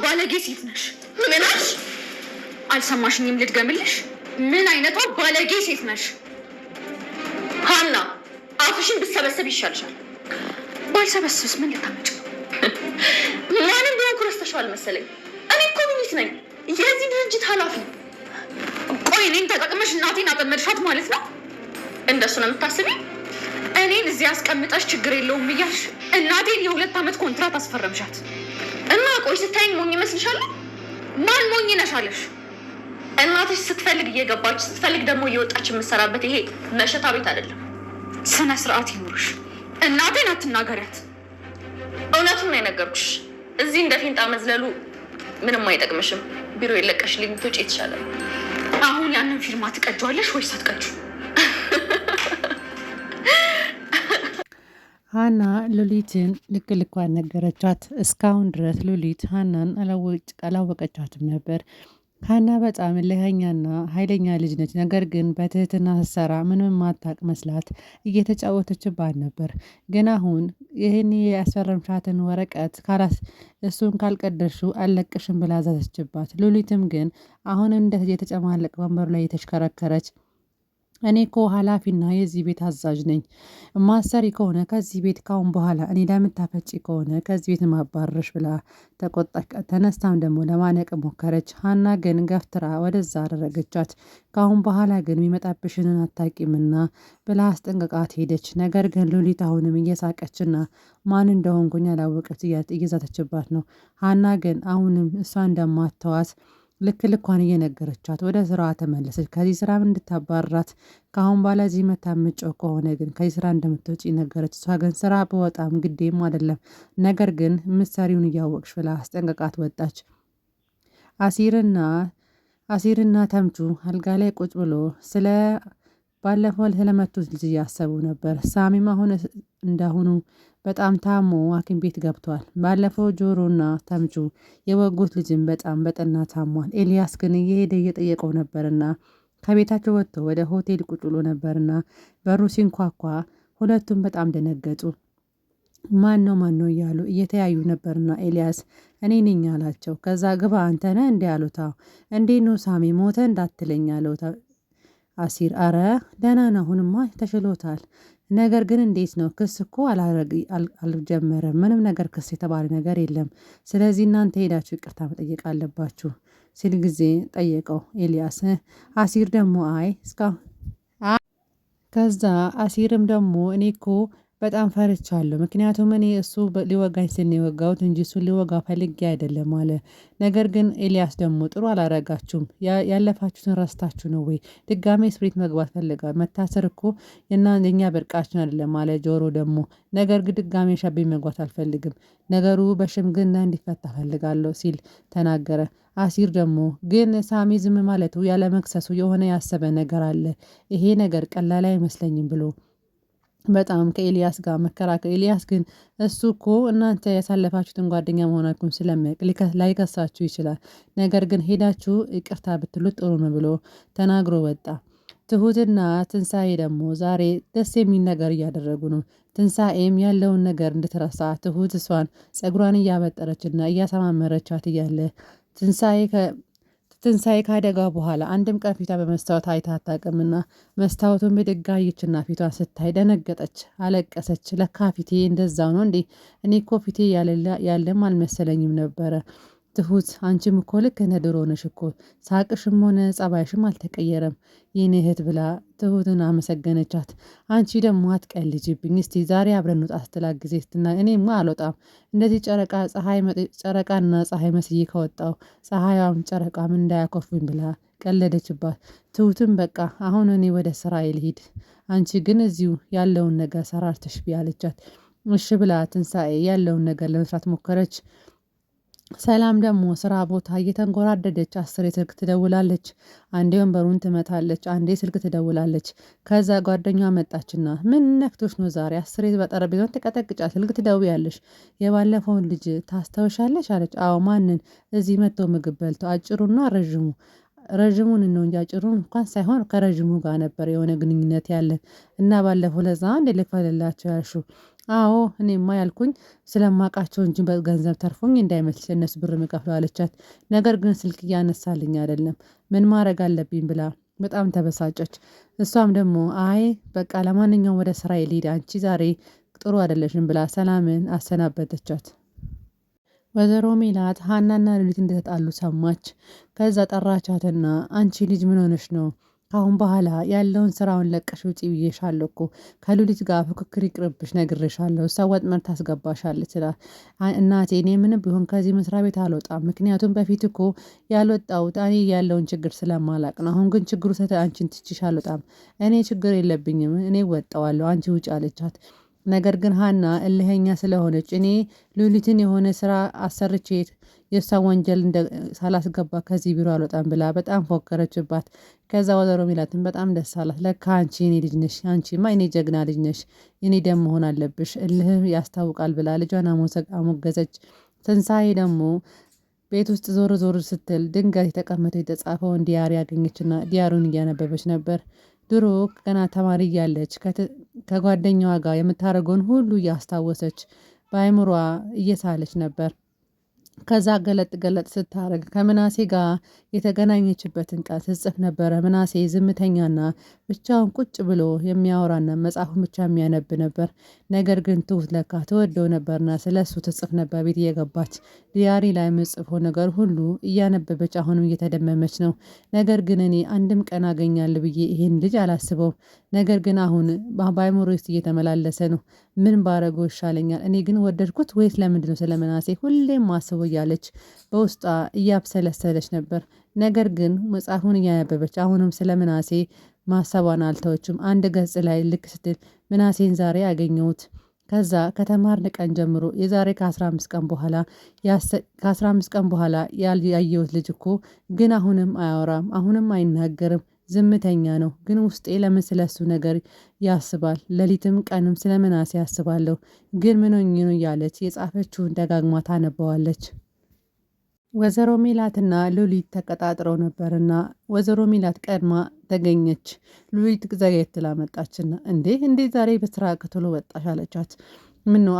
ባለጌ ሴት ነሽ? ምን አልሽ? አልሰማሽኝም? ልድገምልሽ። ምን አይነቷ ባለጌ ሴት ነሽ? ሀና፣ አፍሽን ብትሰበስብ ይሻልሻል። ባልሰበስብስ ምን ልታመጭ ነው? ማንም ቢሆን ረስተሽዋል መሰለኝ። እኔ እኮ ሉሊት ነኝ፣ የዚህ ድርጅት ኃላፊ። ቆይ እኔን ተጠቅመሽ እናቴን አጠመድሻት ማለት ነው? እንደሱ ነው የምታስቢ? እኔን እዚህ አስቀምጠሽ ችግር የለውም እያልሽ እናቴን የ2 ዓመት ኮንትራት አስፈረምሻት። እና ቆይ ስታይኝ ሞኝ ይመስልሻል? ማን ሞኝ ነሽ አለሽ? እናትሽ ስትፈልግ እየገባች ስትፈልግ ደግሞ እየወጣች የምትሰራበት ይሄ መሸታ ቤት አይደለም። ስነ ስርዓት ይኑርሽ። እናቴን አትናገሪያት። እውነቱን ነው የነገርኩሽ። እዚህ እንደ ፊንጣ መዝለሉ ምንም አይጠቅምሽም። ቢሮ የለቀሽልኝ ብትወጪ የተሻለ ነው። አሁን ያንን ፊርማ ትቀጂዋለሽ ወይስ አትቀጂው? ሀና ሉሊትን ልክ ልኳን ነገረቻት። እስካሁን ድረስ ሉሊት ሀናን አላወቀቻትም ነበር። ሀና በጣም እልኸኛና ኃይለኛ ልጅ ነች። ነገር ግን በትህትና ስትሰራ ምንም ማታቅ መስላት እየተጫወተችባት ነበር። ግን አሁን ይህን ያስፈረምሻትን ወረቀት ካላስ እሱን ካልቀደርሽው አልለቅሽም ብላ አዛዘችባት። ሉሊትም ግን አሁን እንደ የተጨማለቀ ወንበሩ ላይ የተሽከረከረች እኔ እኮ ኃላፊና የዚህ ቤት አዛዥ ነኝ። ማሰሪ ከሆነ ከዚህ ቤት ካሁን በኋላ እኔ ለምታፈጪ ከሆነ ከዚህ ቤት ማባረሽ ብላ ተቆጣች። ተነስታም ደግሞ ለማነቅ ሞከረች። ሀና ግን ገፍትራ ወደዛ አደረገቻት። ካሁን በኋላ ግን የሚመጣብሽንን አታቂምና ብላ አስጠንቅቃት ሄደች። ነገር ግን ሉሊት አሁንም እየሳቀችና ማን እንደሆንኩኝ አላወቀች እየዛተችባት ነው። ሀና ግን አሁንም እሷ እንደማተዋት ልክ ልኳን እየነገረቻት ወደ ስራዋ ተመለሰች። ከዚህ ስራ እንድታባራት ከአሁን በኋላ እዚህ መታ የምትጮህ ከሆነ ግን ከዚህ ስራ እንደምትወጪ ነገረች። እሷ ግን ስራ በወጣም ግዴም አይደለም፣ ነገር ግን ምሰሪውን እያወቅሽ ብላ አስጠንቅቃት ወጣች። አሲርና አሲርና ተምቹ አልጋ ላይ ቁጭ ብሎ ስለ ባለፈው ስለመቱት ልጅ እያሰቡ ነበር። ሳሚም አሁን እንዳሁኑ በጣም ታሞ ሐኪም ቤት ገብቷል። ባለፈው ጆሮና ተምቹ የወጉት ልጅም በጣም በጠና ታሟል። ኤልያስ ግን እየሄደ እየጠየቀው ነበርና ከቤታቸው ወጥቶ ወደ ሆቴል ቁጭ ብሎ ነበርና በሩ ሲንኳኳ ሁለቱም በጣም ደነገጡ። ማን ነው ማን ነው እያሉ እየተያዩ ነበርና ኤልያስ እኔ ነኝ አላቸው። ከዛ ግባ አንተ ነህ እንዲህ አሉት። እንዴት ነው ሳሚ ሞተ እንዳትለኝ አለው አሲር። አረ ደህና ነው አሁንማ ተሽሎታል። ነገር ግን እንዴት ነው ክስ እኮ አልጀመረም። ምንም ነገር ክስ የተባለ ነገር የለም። ስለዚህ እናንተ ሄዳችሁ ይቅርታ መጠየቅ አለባችሁ ሲል ጊዜ ጠየቀው ኤልያስ። አሲር ደግሞ አይ እስካሁን ከዛ አሲርም ደግሞ እኔ እኮ በጣም ፈርቻለሁ። ምክንያቱም እኔ እሱ ሊወጋኝ ስል ነው የወጋሁት እንጂ እሱን ሊወጋ ፈልጌ አይደለም አለ። ነገር ግን ኤልያስ ደግሞ ጥሩ አላረጋችሁም፣ ያለፋችሁትን ረስታችሁ ነው ወይ ድጋሜ እስር ቤት መግባት ፈልጋ መታሰር እኮ የኛ ብርቃችን አይደለም አለ ጆሮ ደግሞ። ነገር ግን ድጋሜ ሻቤ መግባት አልፈልግም፣ ነገሩ በሽምግልና እንዲፈታ ፈልጋለሁ ሲል ተናገረ። አሲር ደግሞ ግን ሳሚ ዝም ማለቱ ያለመክሰሱ የሆነ ያሰበ ነገር አለ፣ ይሄ ነገር ቀላል አይመስለኝም ብሎ በጣም ከኤልያስ ጋር መከራከር። ኤልያስ ግን እሱ እኮ እናንተ ያሳለፋችሁትን ጓደኛ መሆናችሁን ስለሚያውቅ ላይከሳችሁ ይችላል። ነገር ግን ሄዳችሁ ይቅርታ ብትሉት ጥሩ ነው ብሎ ተናግሮ ወጣ። ትሁትና ትንሣኤ ደግሞ ዛሬ ደስ የሚል ነገር እያደረጉ ነው። ትንሣኤም ያለውን ነገር እንድትረሳ ትሁት እሷን ፀጉሯን እያበጠረችና እያሰማመረቻት እያለ ትንሣኤ ትንሣኤ ካደጋ በኋላ አንድም ቀን ፊቷ በመስታወት አይታ አታውቅምና መስታወቱን ብድግ አየችና ፊቷን ስታይ ደነገጠች፣ አለቀሰች። ለካ ፊቴ እንደዛው ነው እንዴ? እኔ እኮ ፊቴ ያለም አልመሰለኝም ነበረ። ትሁት አንቺም እኮ ልክ እንደ ድሮ ነሽ እኮ ሳቅሽም ሆነ ጸባይሽም አልተቀየረም የኔ እህት ብላ ትሁትን አመሰገነቻት። አንቺ ደግሞ አትቀልጂብኝ፣ እስቲ ዛሬ አብረን እንውጣ ስትላት ጊዜ ስትና እኔማ አልወጣም እንደዚህ ጨረቃ ፀሐይ ጨረቃና ፀሐይ መስዬ ከወጣው ፀሐያም ጨረቃም እንዳያኮርፉኝ ብላ ቀለደችባት። ትሁትም በቃ አሁን እኔ ወደ ስራዬ ልሂድ፣ አንቺ ግን እዚሁ ያለውን ነገር ሰራርተሽ ብይ አለቻት። እሺ ብላ ትንሳኤ ያለውን ነገር ለመስራት ሞከረች። ሰላም ደግሞ ስራ ቦታ እየተንጎራደደች አስሬ ስልክ ትደውላለች። አንዴ ወንበሩን ትመታለች፣ አንዴ ስልክ ትደውላለች። ከዛ ጓደኛዋ መጣችና ምን ነክቶሽ ነው ዛሬ አስሬ በጠረጴዛውን ትቀጠቅጫ ስልክ ትደውያለሽ? የባለፈውን ልጅ ታስታውሻለሽ አለች። አዎ ማንን? እዚህ መጥቶ ምግብ በልቶ አጭሩና ረዥሙ ረዥሙን ነው እንጂ አጭሩን እንኳን ሳይሆን ከረዥሙ ጋር ነበር የሆነ ግንኙነት ያለን እና ባለፈው ለዛ አንድ ልክፈልላቸው ያልሺው አዎ እኔማ ያልኩኝ ስለማውቃቸው እንጂ በገንዘብ ተርፎኝ እንዳይመስል እነሱ ብር የምከፍለው አለቻት። ነገር ግን ስልክ እያነሳልኝ አይደለም ምን ማድረግ አለብኝ ብላ በጣም ተበሳጨች። እሷም ደግሞ አይ በቃ ለማንኛውም ወደ ስራዬ ልሂድ አንቺ ዛሬ ጥሩ አይደለሽም ብላ ሰላምን አሰናበተቻት። ወይዘሮ ሜላት ሀናና ሉሊት እንደተጣሉ ሰማች። ከዛ ጠራቻትና አንቺ ልጅ ምን ሆነሽ ነው? ከአሁን በኋላ ያለውን ስራውን ለቀሽ ውጪ ብዬሻለሁ እኮ ከሉሊት ጋር ፍክክር ይቅርብሽ ነግሬሻለሁ። እሷ ወጥመድ ታስገባሻለች ይላል። እናቴ እኔ ምንም ቢሆን ከዚህ መስሪያ ቤት አልወጣም። ምክንያቱም በፊት እኮ ያልወጣሁት እኔ ያለውን ችግር ስለማላቅ ነው። አሁን ግን ችግሩ ሰተ አንቺን ትችሽ አልወጣም። እኔ ችግር የለብኝም፣ እኔ እወጣዋለሁ፣ አንቺ ውጪ አለቻት። ነገር ግን ሀና እልኸኛ ስለሆነች እኔ ሉሊትን የሆነ ስራ አሰርቼ የእሷ ወንጀል ሳላስገባ ከዚህ ቢሮ አልወጣም ብላ በጣም ፎከረችባት። ከዛ ወይዘሮ ሜላትን በጣም ደስ አላት። ለካ አንቺ የኔ ልጅ ነሽ፣ አንቺማ የኔ ጀግና ልጅ ነሽ፣ የኔ ደም መሆን አለብሽ፣ እልህ ያስታውቃል ብላ ልጇን አሞገዘች። ትንሳኤ ደግሞ ቤት ውስጥ ዞር ዞር ስትል ድንገት የተቀመጠው የተጻፈውን diary አገኘችና diary ውን እያነበበች ነበር። ድሮ ገና ተማሪ እያለች ከጓደኛዋ ጋር የምታደርገውን ሁሉ እያስታወሰች በአእምሯ እየሳለች ነበር። ከዛ ገለጥ ገለጥ ስታደርግ ከምናሴ ጋር የተገናኘችበትን ቀን ስትጽፍ ነበረ። ምናሴ ዝምተኛና ብቻውን ቁጭ ብሎ የሚያወራና መጽሐፉን ብቻ የሚያነብ ነበር። ነገር ግን ትሁት ለካ ትወደው ነበርና ስለ እሱ ትጽፍ ነበር። ቤት እየገባች diary ላይ የምጽፈው ነገር ሁሉ እያነበበች አሁንም እየተደመመች ነው። ነገር ግን እኔ አንድም ቀን አገኛለሁ ብዬ ይሄን ልጅ አላስበውም። ነገር ግን አሁን በአእምሮዬ ውስጥ እየተመላለሰ ነው። ምን ባረገው ይሻለኛል? እኔ ግን ወደድኩት ወይስ ለምንድነው ስለ ምናሴ ሁሌም ማስበው? እያለች በውስጧ እያብሰለሰለች ነበር። ነገር ግን መጽሐፉን እያነበበች አሁንም ስለ ምናሴ ማሰቧን አልተወችም። አንድ ገጽ ላይ ልክ ስትል ምናሴን ዛሬ አገኘሁት። ከዛ ከተማርን ቀን ጀምሮ የዛሬ ከ15 ቀን በኋላ ከ15 ቀን በኋላ ያየሁት ልጅ እኮ ግን አሁንም አያወራም፣ አሁንም አይናገርም፣ ዝምተኛ ነው። ግን ውስጤ ለምን ስለሱ ነገር ያስባል? ሌሊትም ቀንም ስለ ምናሴ ያስባለሁ። ግን ምን ሆኜ ነው እያለች የጻፈችውን ደጋግማ ታነበዋለች። ወይዘሮ ሜላትና ሉሊት ተቀጣጥረው ነበርና ወይዘሮ ሜላት ቀድማ ተገኘች። ሉሊት ዘግየት ብላ መጣችና እንዴ እንዴ ዛሬ በስራ ቶሎ ወጣሽ አለቻት። ምነው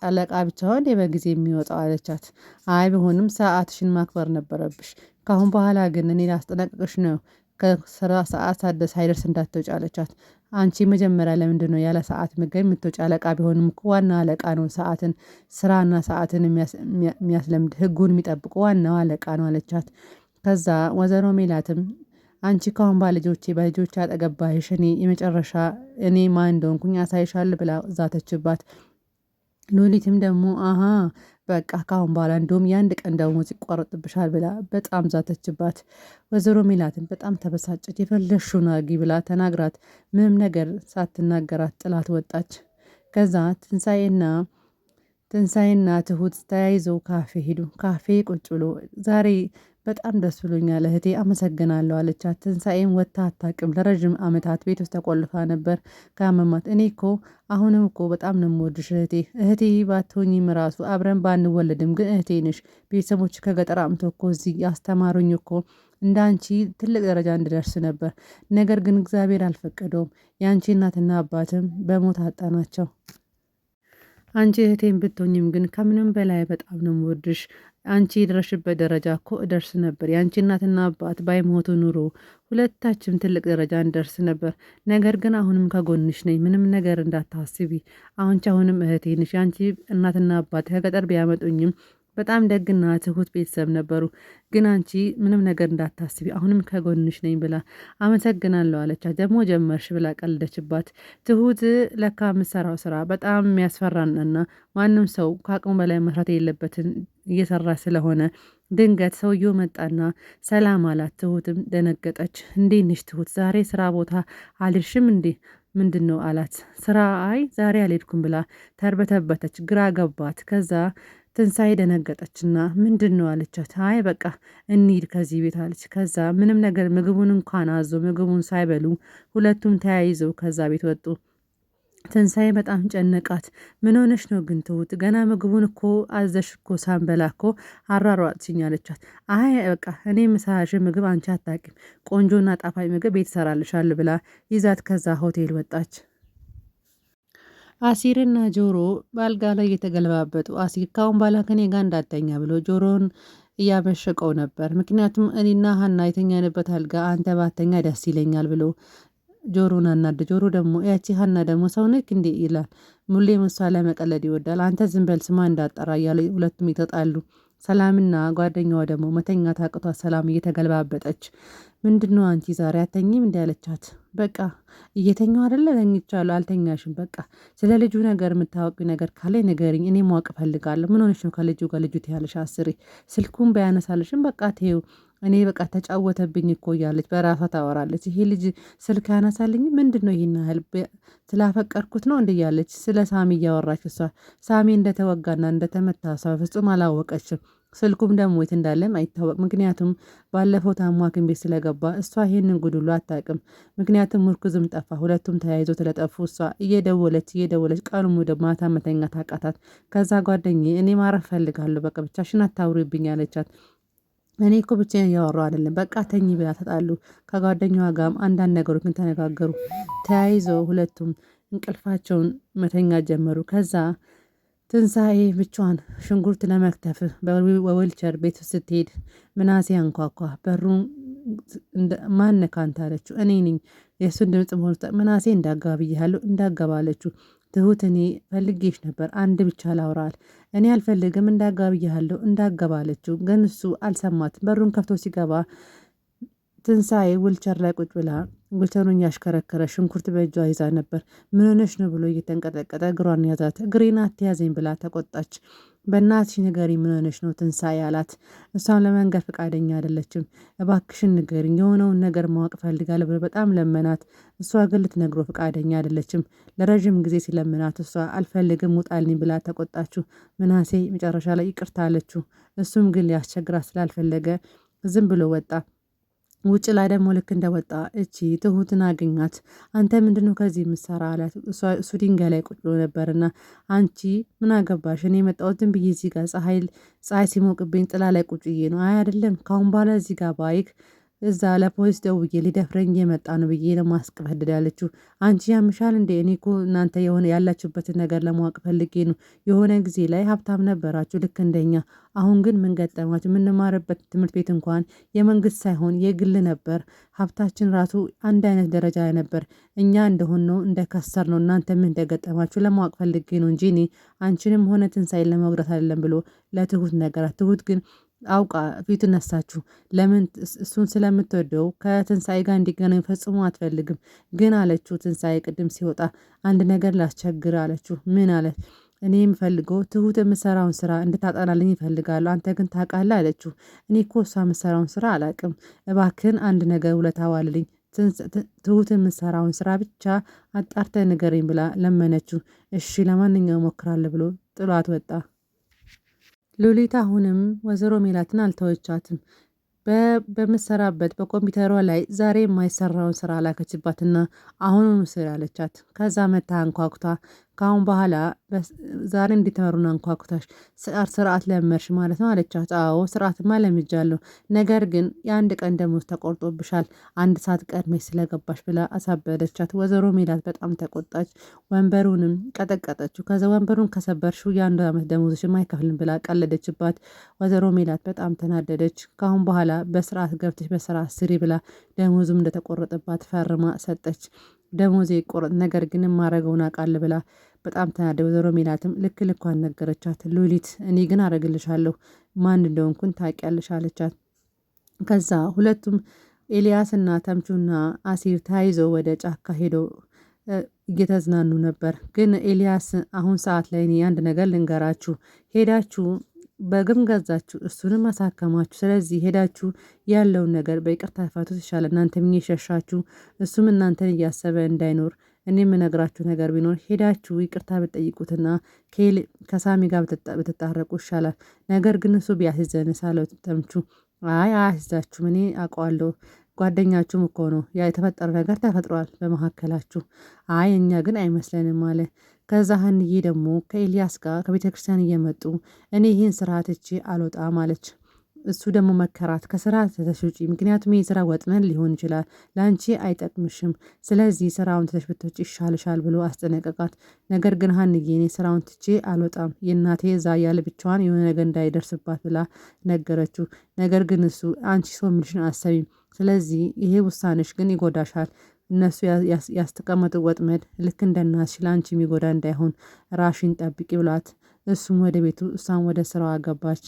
አለቃ ብቻውን በጊዜ የሚወጣው አለቻት። አይ ቢሆንም ሰዓትሽን ማክበር ነበረብሽ። ከአሁን በኋላ ግን እኔ ላስጠነቅቅሽ ነው ከስራ ሰዓት ሳይደርስ እንዳትወጪ አለቻት። አንቺ መጀመሪያ ለምንድነው ያለ ሰዓት ምግብ የምትወጪ? አለቃ ቢሆንም እኮ ዋና አለቃ ነው ሰዓትን ስራና ሰዓትን የሚያስለምድ ህጉን የሚጠብቁ ዋናው አለቃ ነው አለቻት። ከዛ ወይዘሮ ሜላትም አንቺ ካሁን ባልጆቼ በልጆቼ አጠገብ ባይሽ እኔ የመጨረሻ እኔ ማን እንደሆንኩኝ አሳይሻለሁ ብላ ዛተችባት። ሉሊትም ደግሞ አሃ በቃ ካሁን በኋላ እንደውም የአንድ ቀን ደሞዝ ይቆረጥብሻል ብላ በጣም ዛተችባት። ወይዘሮ ሜላትን በጣም ተበሳጨች። የፈለግሽውን አድርጊ ብላ ተናግራት ምንም ነገር ሳትናገራት ጥላት ወጣች። ከዛ ትንሳኤና ትሁት ተያይዘው ካፌ ሄዱ። ካፌ ቁጭ ብሎ ዛሬ በጣም ደስ ብሎኛል እህቴ አመሰግናለሁ አለቻት። ትንሳኤም ወጥታ አታውቅም። ለረዥም ዓመታት ቤት ውስጥ ተቆልፋ ነበር ካመማት። እኔ እኮ አሁንም እኮ በጣም ነው የምወድሽ እህቴ። እህቴ ባትሆኚም ራሱ አብረን ባንወለድም ግን እህቴ ነሽ። ቤተሰቦች ከገጠር አምጥተው እኮ እዚህ ያስተማሩኝ እኮ እንደ አንቺ ትልቅ ደረጃ እንድደርስ ነበር። ነገር ግን እግዚአብሔር አልፈቀደውም። የአንቺ እናትና አባትም በሞት አጣናቸው። አንቺ እህቴን ብትሆኝም ግን ከምንም በላይ በጣም ነው የምወድሽ። አንቺ የደረሽበት ደረጃ እኮ እደርስ ነበር። የአንቺ እናትና አባት ባይሞቱ ኑሮ ሁለታችንም ትልቅ ደረጃ እንደርስ ነበር። ነገር ግን አሁንም ከጎንሽ ነኝ፣ ምንም ነገር እንዳታስቢ። አንቺ አሁንም እህቴ ነሽ። የአንቺ እናትና አባት ከገጠር ቢያመጡኝም በጣም ደግና ትሁት ቤተሰብ ነበሩ። ግን አንቺ ምንም ነገር እንዳታስቢ አሁንም ከጎንሽ ነኝ ብላ አመሰግናለሁ አለቻት። ደግሞ ጀመርሽ ብላ ቀልደችባት። ትሁት ለካ የምትሰራው ስራ በጣም የሚያስፈራና ማንም ሰው ከአቅሙ በላይ መስራት የለበትን እየሰራ ስለሆነ ድንገት ሰውየው መጣና ሰላም አላት። ትሁትም ደነገጠች። እንዴት ነሽ ትሁት? ዛሬ ስራ ቦታ አልሄድሽም እንዴ? ምንድን ነው አላት። ስራ አይ ዛሬ አልሄድኩም ብላ ተርበተበተች። ግራ ገባት። ከዛ ትንሳኤ ደነገጠችና ምንድን ነው አለቻት። አይ በቃ እንሂድ ከዚህ ቤት አለች። ከዛ ምንም ነገር ምግቡን እንኳን አዞ ምግቡን ሳይበሉ ሁለቱም ተያይዘው ከዛ ቤት ወጡ። ትንሳኤ በጣም ጨነቃት። ምን ሆነሽ ነው ግን ትሁት? ገና ምግቡን እኮ አዘሽ እኮ ሳንበላ እኮ አሯሯጥሽኝ አለቻት። አይ በቃ እኔ ምሳሽ ምግብ አንቺ አታውቂም፣ ቆንጆና ጣፋጭ ምግብ ቤት እሰራልሻለሁ ብላ ይዛት ከዛ ሆቴል ወጣች። አሲርና ጆሮ በአልጋ ላይ እየተገለባበጡ አሲር ካሁን በኋላ ከኔ ጋር እንዳተኛ ብሎ ጆሮን እያበሸቀው ነበር። ምክንያቱም እኔና ሀና የተኛንበት አልጋ አንተ ባተኛ ደስ ይለኛል ብሎ ጆሮን አናደ። ጆሮ ደግሞ ያቺ ሀና ደግሞ ሰው ነክ እንዴ ይላል። ሙሌ እሷ ለመቀለድ ይወዳል። አንተ ዝም በል ስማ እንዳጠራ እያለ ሁለቱም ይተጣሉ። ሰላምና ጓደኛዋ ደግሞ መተኛት አቅቷት ሰላም እየተገለባበጠች ምንድነው አንቺ ዛሬ አተኝም እንዲ አለቻት። በቃ እየተኛው አይደለ ተኝቻለሁ። አልተኛሽም። በቃ ስለ ልጁ ነገር የምታወቂው ነገር ካለ ንገሪኝ፣ እኔ ማወቅ እፈልጋለሁ። ምን ሆነሽ ነው ከልጁ ጋር ልጁ ትያለሽ? አስሬ ስልኩን ባያነሳልሽም በቃ ተይው እኔ በቃ ተጫወተብኝ እኮ እያለች በራሷ ታወራለች። ይሄ ልጅ ስልክ ያነሳልኝ ምንድን ነው ይህን ያህል ስላፈቀርኩት ነው እንደ እያለች ስለ ሳሚ እያወራች እሷ ሳሚ እንደተወጋና እንደተመታ እሷ በፍጹም አላወቀችም። ስልኩም ደግሞ የት እንዳለም አይታወቅ። ምክንያቱም ባለፈው ታሞ ሐኪም ቤት ስለገባ እሷ ይሄንን ጉድ ሁሉ አታውቅም። ምክንያቱም ምርኩዝም ጠፋ። ሁለቱም ተያይዞ ስለጠፉ እሷ እየደወለች እየደወለች ቀኑ ሙሉ ማታ መተኛት አቃታት። ከዛ ጓደኛዬ እኔ ማረፍ ፈልጋለሁ፣ በቃ ብቻሽን አታውሪብኝ አለቻት። እኔ እኮ ብቻዬን እያወራሁ አይደለም፣ በቃ ተኝ ብላ ተጣሉ። ከጓደኛዋ ጋርም አንዳንድ ነገሮችን ተነጋገሩ። ተያይዘው ሁለቱም እንቅልፋቸውን መተኛ ጀመሩ። ከዛ ትንሣኤ ብቻዋን ሽንኩርት ለመክተፍ በዊልቸር ቤት ስትሄድ ምናሴ አንኳኳ። በሩን ማነህ ካንተ አለችው። እኔ ነኝ። የእሱን ድምፅ መሆኑ ምናሴ እንዳገባ ብያለሁ እንዳገባ አለችው። ትሁት እኔ ፈልጌሽ ነበር አንድ ብቻ ላውራል። እኔ አልፈልግም እንዳገባ ብያለሁ እንዳገባ አለችው። ግን እሱ አልሰማትም። በሩን ከፍቶ ሲገባ ትንሣኤ ዊልቸር ላይ ቁጭ ብላ ዊልቸሩን እያሽከረከረ ሽንኩርት በእጇ ይዛ ነበር። ምን ሆነሽ ነው ብሎ እየተንቀጠቀጠ እግሯን ያዛት። እግሬን አትያዘኝ ብላ ተቆጣች። በእናትሽ ንገሪኝ ምን ሆነሽ ነው ትንሣኤ አላት። እሷም ለመንገር ፈቃደኛ አይደለችም። እባክሽን ንገሪኝ የሆነውን ነገር ማወቅ እፈልጋለሁ ብሎ በጣም ለመናት። እሷ ግን ልትነግሮ ፈቃደኛ አይደለችም። ለረዥም ጊዜ ሲለምናት እሷ አልፈልግም ውጣልኝ ብላ ተቆጣችው። ምናሴ መጨረሻ ላይ ይቅርታ አለችው። እሱም ግን ሊያስቸግራት ስላልፈለገ ዝም ብሎ ወጣ። ውጭ ላይ ደግሞ ልክ እንደወጣ እቺ ትሁትን አገኛት። አንተ ምንድነው ከዚህ የምትሰራ አላት። እሱ ድንጋይ ላይ ቁጭ ብሎ ነበርና አንቺ ምን አገባሽ? እኔ የመጣሁት ዝም ብዬ እዚህ ጋር ፀሐይ ሲሞቅብኝ ጥላ ላይ ቁጭ ብዬ ነው። አይ አይደለም፣ ካሁን በኋላ እዚህ ጋር ባይክ እዛ ለፖሊስ ደውዬ ሊደፍረኝ የመጣ ነው ብዬ ለማስቀፈድድ ያለችው። አንቺ ያምሻል እንዴ? እኔ እኮ እናንተ የሆነ ያላችሁበትን ነገር ለማወቅ ፈልጌ ነው። የሆነ ጊዜ ላይ ሀብታም ነበራችሁ ልክ እንደኛ። አሁን ግን ምን ገጠማችሁ? የምንማርበት ትምህርት ቤት እንኳን የመንግስት ሳይሆን የግል ነበር። ሀብታችን ራሱ አንድ አይነት ደረጃ ላይ ነበር። እኛ እንደሆን ነው እንደከሰር ነው። እናንተ ምን እንደገጠማችሁ ለማወቅ ፈልጌ ነው እንጂ እኔ አንቺንም ሆነ ትንሳኤን ለመጉዳት አይደለም ብሎ ለትሁት ነገራት። ትሁት ግን አውቃ ፊቱ ነሳችሁ። ለምን እሱን ስለምትወደው ከትንሣኤ ጋር እንዲገናኝ ፈጽሞ አትፈልግም። ግን አለችው ትንሣኤ ቅድም ሲወጣ አንድ ነገር ላስቸግር አለችው። ምን አለ? እኔ የምፈልገው ትሁት የምሰራውን ስራ እንድታጠናልኝ እፈልጋለሁ። አንተ ግን ታውቃለህ አለችው። እኔ እኮ እሷ የምሰራውን ስራ አላውቅም። እባክህን አንድ ነገር ውለታ ዋልልኝ ትሁት የምሰራውን ስራ ብቻ አጣርተህ ንገረኝ ብላ ለመነችው። እሺ ለማንኛውም እሞክራለሁ ብሎ ጥሏት ወጣ። ሉሊት አሁንም ወይዘሮ ሜላትን አልተወቻትም። በምትሰራበት በኮምፒውተሯ ላይ ዛሬ የማይሰራውን ስራ ላከችባትና አሁኑኑ ስሪ አለቻት። ከዛ መታ አንኳኩታ ከአሁን በኋላ ዛሬ እንዲተመሩን አንኳኩታሽ ስርዓት ለመርሽ ማለት ነው አለቻት። አዎ ስርዓትማ ለምጃለሁ፣ ነገር ግን የአንድ ቀን ደሞዝ ተቆርጦብሻል አንድ ሰዓት ቀድመሽ ስለገባሽ ብላ አሳበደቻት። ወይዘሮ ሜላት በጣም ተቆጣች። ወንበሩንም ቀጠቀጠችው። ከዛ ወንበሩን ከሰበርሽው የአንድ ዓመት ደሞዝሽም አይከፍልም ብላ ቀለደችባት። ወይዘሮ ሜላት በጣም ተናደደች። ከአሁን በኋላ በስርዓት ገብተሽ በስርዓት ስሪ ብላ ደሞዙም እንደተቆረጠባት ፈርማ ሰጠች። ደሞዜ ይቆረጥ፣ ነገር ግን የማረገውን አውቃለሁ ብላ በጣም ተናደ። ወይዘሮ ሜላትም ልክ ልኳን ነገረቻት። ሉሊት እኔ ግን አረግልሻለሁ ማን እንደሆንኩን ታውቂያለሽ አለቻት። ከዛ ሁለቱም ኤልያስና ተምቹና አሲር ተያይዘው ወደ ጫካ ሄደው እየተዝናኑ ነበር። ግን ኤልያስ አሁን ሰዓት ላይ እኔ አንድ ነገር ልንገራችሁ፣ ሄዳችሁ በግም ገዛችሁ እሱንም አሳከማችሁ። ስለዚህ ሄዳችሁ ያለውን ነገር በይቅርታ ፈቱት ይሻላል። እናንተም እየሸሻችሁ እሱም እናንተን እያሰበ እንዳይኖር እኔ የምነግራችሁ ነገር ቢኖር ሄዳችሁ ይቅርታ ብትጠይቁትና ከሳሚ ጋር ብትታረቁ ይሻላል። ነገር ግን እሱ ቢያስይዘንስ አለው ተምቹ። አይ አያስይዛችሁም፣ እኔ አውቀዋለሁ ጓደኛችሁም እኮ ነው። ያ የተፈጠረ ነገር ተፈጥሯል በመካከላችሁ። አይ እኛ ግን አይመስለንም አለ። ከዛ ሀንዬ ደግሞ ከኤልያስ ጋር ከቤተ ክርስቲያን እየመጡ እኔ ይህን ስራ ትቼ አልወጣም አለች። እሱ ደግሞ መከራት፣ ከስራ ትተሽ ውጪ፣ ምክንያቱም ይህ ስራ ወጥመድ ሊሆን ይችላል፣ ለአንቺ አይጠቅምሽም፣ ስለዚህ ስራውን ትተሽ ብትወጪ ይሻልሻል ብሎ አስጠነቀቃት። ነገር ግን ሀንዬ እኔ ስራውን ትቼ አልወጣም፣ የእናቴ እዛ ያለ ብቻዋን የሆነ ነገር እንዳይደርስባት ብላ ነገረችው። ነገር ግን እሱ አንቺ ሰው የሚልሽን አሰቢም፣ ስለዚህ ይሄ ውሳኔሽ ግን ይጎዳሻል እነሱ ያስቀመጡ ወጥመድ ልክ እንደ እናትሽ ለአንቺ የሚጎዳ እንዳይሆን ራሽን ጠብቂ ብሏት እሱም ወደ ቤቱ እሷም ወደ ስራዋ ገባች።